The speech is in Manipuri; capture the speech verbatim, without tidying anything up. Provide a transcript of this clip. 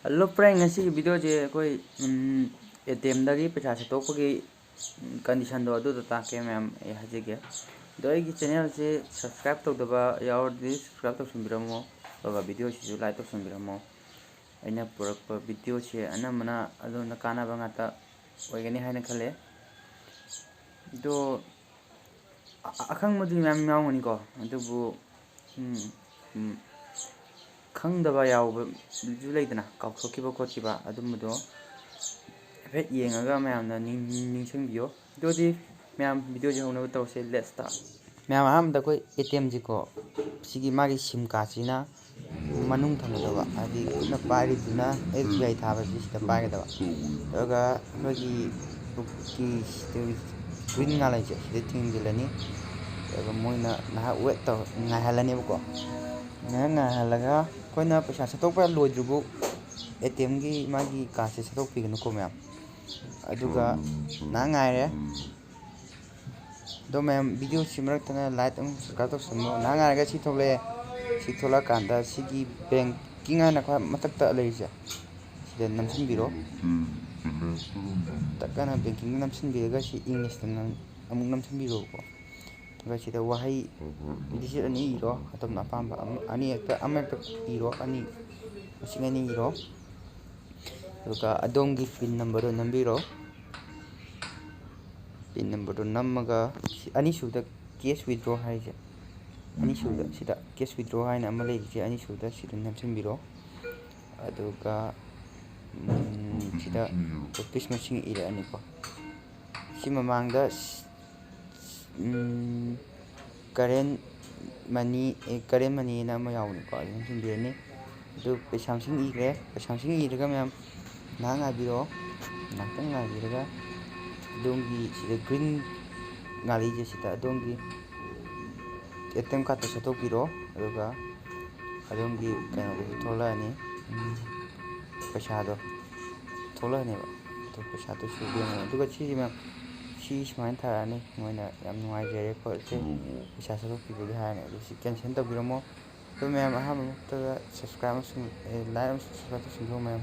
Hello friend, ꯉꯁꯤꯒꯤ videoꯁꯦ ꯑꯩꯈꯣꯏ, ꯎꯝ, ATMꯗꯒꯤ ꯄꯩꯁꯥ ꯁꯠꯇꯣꯛꯄꯒꯤ, ꯎꯝ, conditionꯗꯣ ꯑꯗꯨꯗꯣ ꯇꯥꯛꯀꯦ ꯃꯌꯥꯝ ꯑꯩ ꯍꯥꯏꯖꯒꯦ꯫ ꯑꯗꯣ ꯑꯩꯒꯤ channelꯁꯦ subscribe ꯇꯧꯗꯕ ꯌꯥꯎꯔꯗꯤ subscribe ꯇꯧꯁꯟꯕꯤꯔꯝꯃꯣ, ꯑꯗꯨꯒ videoꯁꯤꯁꯨ like ꯇꯧꯁꯟꯕꯤꯔꯝꯃꯣ꯫ ꯑꯩꯅ ꯄꯨꯔꯛꯄ videoꯁꯦ ꯑꯅꯝꯕꯅ ꯑꯗꯣꯝꯗ ꯀꯥꯟꯅꯕ ꯉꯥꯛꯇ ꯑꯣꯏꯒꯅꯤ ꯍꯥꯏꯅ ꯈꯜꯂꯦ꯫ ꯑꯗꯣ ꯑ-, ꯑꯈꯪꯕꯗꯤ ꯃꯌꯥꯝ ꯌꯥꯎꯔꯝꯒꯅꯤꯀꯣ, ꯑꯗꯨꯕꯨ, ꯎꯝ, ꯎꯝ, ꯈꯪꯗꯕ ꯌꯥꯎꯕꯁꯨ ꯂꯩꯗꯅ, ꯀꯥꯎꯊꯣꯛꯈꯤꯕ ꯈꯣꯠꯈꯤꯕ ꯑꯗꯨꯝꯕꯗꯣ ꯍꯥꯏꯐꯦꯠ ꯌꯦꯡꯉꯒ ꯃꯌꯥꯝꯅ ꯅꯤꯡ-, ꯅꯤꯡꯁꯤꯡꯕꯤꯌꯣ꯫ ꯑꯗꯨꯗꯤ ꯃꯌꯥꯝ videoꯁꯦ ꯍꯧꯅꯕ ꯇꯧꯔꯁꯦ, let's start꯫ ꯃꯌꯥꯝ ꯑꯍꯥꯟꯕꯗ ꯑꯩꯈꯣꯏ ATMꯁꯤꯀꯣ, ꯁꯤꯒꯤ ꯃꯥꯒꯤ SIM cardꯁꯤꯅ ꯃꯅꯨꯡ ꯊꯝꯒꯗꯕ, ꯍꯥꯏꯗꯤ ꯈꯨꯠꯅ ꯄꯥꯏꯔꯤꯗꯨꯅ SBI ꯊꯥꯕꯁꯤ ꯁꯤꯗ ꯄꯥꯏꯒꯗꯕ꯫ ꯑꯗꯨꯒ ꯑꯩꯈꯣꯏꯒꯤ ꯄꯨꯛꯀꯤ ꯁꯤꯗ green ꯉꯥꯜꯂꯛꯏꯁꯦ ꯁꯤꯗ ꯊꯤꯡꯖꯤꯜꯂꯅꯤ꯫ ꯑꯗꯨꯒ ꯃꯣꯏꯅ ꯉꯥꯏꯍꯥꯛ wait ꯇꯧ-, ꯉꯥꯏꯍꯜꯂꯅꯦꯕꯀꯣ꯫ ꯉꯥꯏꯍꯥꯛ ꯉꯥꯏꯍꯜꯂꯒ ꯑꯩꯈꯣꯏꯅ ꯄꯩꯁꯥ ꯁꯠꯇꯣꯛꯄ ꯂꯣꯏꯗ꯭ꯔꯤꯕꯨ ATMꯒꯤ ꯃꯥꯒꯤ cardꯁꯦ ꯁꯠꯇꯣꯛꯄꯤꯒꯅꯨꯀꯣ ꯃꯌꯥꯝ꯫ ꯑꯗꯨꯒ ꯉꯥꯏꯍꯥꯛ ꯉꯥꯏꯔꯦ꯫ ꯑꯗꯣ ꯃꯌꯥꯝ videoꯁꯤ ꯃꯔꯛꯇꯅ like ꯑꯃꯨꯛ subscribe ꯇꯧꯁꯟꯕ꯫ ꯉꯥꯏꯍꯥꯛ ꯉꯥꯏꯔꯒ ꯁꯤ ꯊꯣꯛꯂꯛꯑꯦ꯫ ꯁꯤ ꯊꯣꯛꯂꯛꯑꯀꯥꯟꯗ ꯁꯤꯒꯤ banking ꯍꯥꯏꯅ ꯈ꯭ꯋꯥꯏ ꯃꯊꯛꯇ ꯂꯩꯔꯤꯁꯦ ꯁꯤꯗ ꯅꯝꯁꯤꯟꯕꯤꯔꯣ꯫ ꯇꯛ ꯍꯥꯏꯅ bankingꯗ ꯅꯝꯁꯤꯟꯕꯤꯔꯒ ꯁꯤ Englishꯇ ꯅꯝ-, ꯑꯃꯨꯛ ꯅꯝꯁꯤꯟꯕꯤꯔꯣꯕꯀꯣ꯫ ꯑꯗꯨꯒ ꯁꯤꯗ ꯋꯥꯍꯩ digit ꯑꯅꯤ ꯏꯔꯣ, ꯑꯗꯣꯝꯅ ꯑꯄꯥꯝꯕ ꯑꯃ, ꯑꯅꯤ ꯍꯦꯛꯇ, ꯑꯃ ꯍꯦꯛꯇ ꯏꯔꯣ, ꯑꯅꯤ, ꯃꯁꯤꯡ ꯑꯅꯤ ꯏꯔꯣ꯫ ꯑꯗꯨꯒ ꯑꯗꯣꯝꯒꯤ pin numberꯗꯣ ꯅꯝꯕꯤꯔꯣ꯫ Pin numberꯗꯣ ꯅꯝꯃꯒ ꯁꯤ ꯑꯅꯤꯁꯨꯕꯗ cash withdraw ꯍꯥꯏꯁꯦ, ꯑꯅꯤꯁꯨꯕꯗ ꯁꯤꯗ cash withdraw ꯍꯥꯏꯅ ꯑꯃ ꯂꯩꯔꯤꯁꯦ, ꯑꯅꯤꯁꯨꯕꯗ ꯁꯤꯗ ꯅꯝꯁꯤꯟꯕꯤꯔꯣ꯫ ꯑꯗꯨꯒ, ꯎꯝ, ꯁꯤꯗ rupees ꯃꯁꯤꯡ ꯏꯔꯛꯑꯅꯤꯀꯣ꯫ ꯁꯤ ꯃꯃꯥꯡꯗ ꯎꯝ, current money, ꯑꯦ, current moneyꯅ ꯑꯃ ꯌꯥꯎꯕꯅꯤꯀꯣ, ꯑꯗꯨ ꯅꯝꯁꯤꯟꯕꯤꯔꯅꯤ꯫ ꯑꯗꯨ ꯄꯩꯁꯥ ꯃꯁꯤꯡ ꯏꯈ꯭ꯔꯦ꯫ ꯄꯩꯁꯥ ꯃꯁꯤꯡ ꯏꯔꯒ ꯃꯌꯥꯝ ꯉꯥꯏꯍꯥꯛ ꯉꯥꯏꯕꯤꯔꯣ꯫ ꯉꯥꯏꯍꯥꯛꯇꯪ ꯉꯥꯏꯕꯤꯔꯒ ꯑꯗꯣꯝꯒꯤ ꯁꯤꯗ green ꯉꯥꯜꯂꯤꯁꯦ ꯁꯤꯗ ꯑꯗꯣꯝꯒꯤ ATM cardꯇꯣ ꯁꯠꯇꯣꯛꯄꯤꯔꯣ꯫ ꯑꯗꯨꯒ ꯑꯗꯣꯝꯒꯤ ꯀꯩꯅꯣꯗꯁꯨ ꯊꯣꯛꯂꯛꯑꯅꯤ꯫ ꯎꯝ, ꯄꯩꯁꯥꯗꯣ ꯊꯣꯛꯂꯛꯑꯅꯦꯕ꯫ ꯑꯗꯣ ꯄꯩꯁꯥꯗꯣ ꯁꯨꯗꯦ ꯃꯌꯥꯝ꯫ ꯑꯗꯨꯒ ꯁꯤꯁꯦ ꯃꯌꯥꯝ, ꯁꯤ ꯁꯨꯃꯥꯏꯅ ꯊꯥꯔꯛꯑꯅꯤ꯫ ꯃꯣꯏꯅ ꯌꯥꯝ ꯅꯨꯡꯉꯥꯏꯖꯔꯦ ꯈꯣꯠꯂꯦ ꯄꯩꯁꯥ ꯁꯠꯇꯣꯛꯄꯤꯕꯒꯤ ꯍꯥꯏꯔꯅꯤ꯫ ꯑꯗꯨ ꯁꯤ cancel ꯇꯧꯕꯤꯔꯝꯃꯣ꯫ ꯑꯗꯣ ꯃꯌꯥꯝ, ꯑꯍꯥꯟꯕ ꯃꯛꯇꯗ subscribe ꯑꯃꯁꯨꯡ, ꯑꯦ, like ꯑꯃꯁꯨꯡ subscribe ꯇꯧꯁꯤꯟꯕꯤꯔꯣ ꯃꯌꯥꯝ꯫